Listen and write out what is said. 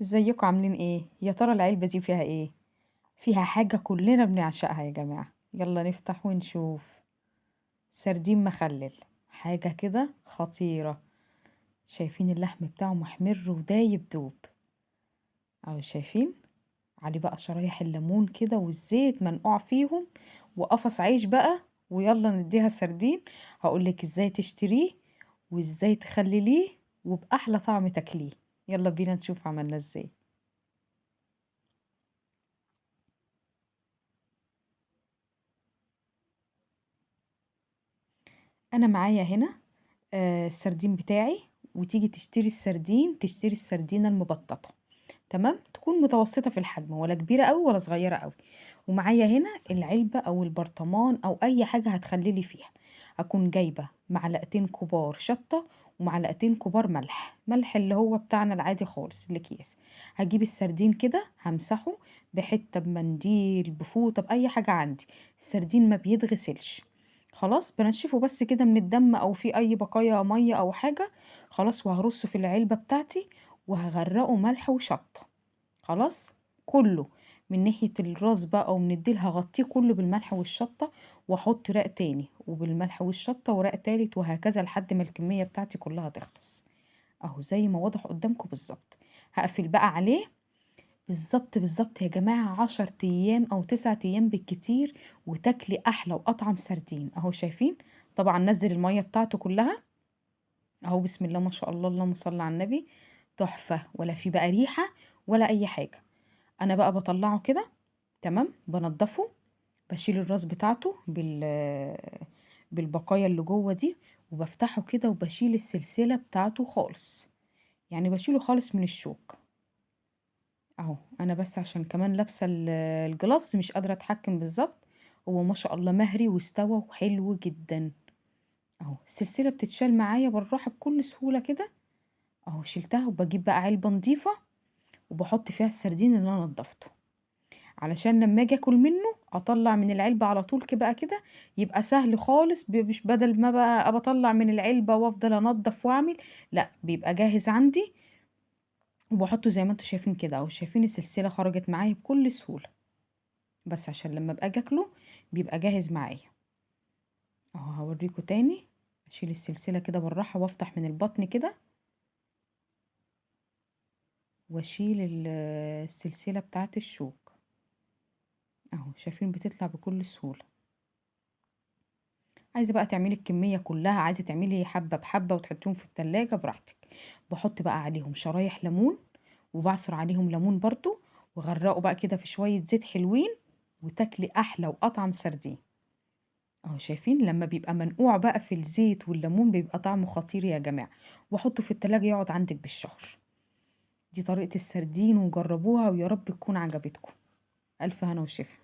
ازيكم عاملين ايه؟ يا ترى العلبة دي فيها ايه؟ فيها حاجة كلنا بنعشقها يا جماعة. يلا نفتح ونشوف. سردين مخلل، حاجة كده خطيرة. شايفين اللحم بتاعه محمر ودايب دوب اهو، شايفين عليه بقى شرايح الليمون كده والزيت منقوع فيهم، وقفص عيش بقى. ويلا نديها سردين. هقولك ازاي تشتريه وازاي تخلليه وبأحلى طعم تاكليه. يلا بينا نشوف عملنا ازاي. انا معايا هنا السردين بتاعي. وتيجي تشتري السردين، تشتري السردينة المبططة، تمام، تكون متوسطة في الحجم، ولا كبيرة قوي ولا صغيرة قوي. ومعايا هنا العلبة او البرطمان او اي حاجة هتخللي فيها. اكون جايبة معلقتين كبار شطة ومعلقتين كبار ملح، ملح اللي هو بتاعنا العادي خالص الاكياس. هجيب السردين كده همسحه بحتة، بمنديل، بفوطة، بأي حاجة عندي. السردين ما بيتغسلش خلاص، بنشفه بس كده من الدم او في اي بقايا مية او حاجة خلاص. وهرصه في العلبة بتاعتي وهغرقه ملح وشطة خلاص، كله من ناحية الراس بقى ومن الديل هغطيه كله بالملح والشطة، واحط رق تاني وبالملح والشطة ورق تالت، وهكذا لحد ما الكمية بتاعتي كلها تخلص اهو زي ما واضح قدامكم بالظبط. هقفل بقى عليه بالظبط بالظبط يا جماعة 10 ايام او 9 ايام بالكتير، وتاكلي احلى واطعم سردين اهو. شايفين طبعا نزل المية بتاعته كلها اهو، بسم الله ما شاء الله، اللهم صل على النبي، تحفة، ولا في بقى ريحة ولا اي حاجة. انا بقى بطلعه كده تمام، بنضفه، بشيل الراس بتاعته بالبقايا اللي جوه دي، وبفتحه كده وبشيل السلسلة بتاعته خالص، يعني بشيله خالص من الشوك اهو. انا بس عشان كمان لابسه الجلافز مش قادره اتحكم بالظبط. هو ما شاء الله مهري واستوى وحلو جدا اهو. السلسله بتتشال معايا بالراحه بكل سهوله كده اهو، شلتها. وبجيب بقى علبه نظيفه وبحط فيها السردين اللي انا نضفته، علشان لما اجي اكل منه اطلع من العلبه على طول كده كده، يبقى سهل خالص. مش بدل ما بقى بطلع من العلبه وافضل انضف واعمل، لا بيبقى جاهز عندي وبحطه زي ما انتوا شايفين كده اهو. شايفين السلسله خرجت معايا بكل سهوله، بس عشان لما ابقى اجي اكله بيبقى جاهز معايا اهو. هوريكم تاني. اشيل السلسله كده بالراحه وافتح من البطن كده واشيل السلسله بتاعه الشوك اهو. شايفين بتطلع بكل سهوله. عايزه بقى تعملي الكميه كلها، عايزه تعملي حبه بحبه وتحطيهم في التلاجة براحتك. بحط بقى عليهم شرايح ليمون وبعصر عليهم ليمون برضو، وغرقوا بقى كده في شويه زيت حلوين، وتاكلي احلى واطعم سردين اهو. شايفين لما بيبقى منقوع بقى في الزيت والليمون بيبقى طعمه خطير يا جماعه. واحطه في التلاجة يقعد عندك بالشهر. دي طريقه السردين، وجربوها ويا رب تكون عجبتكم. الف هنا وشفا.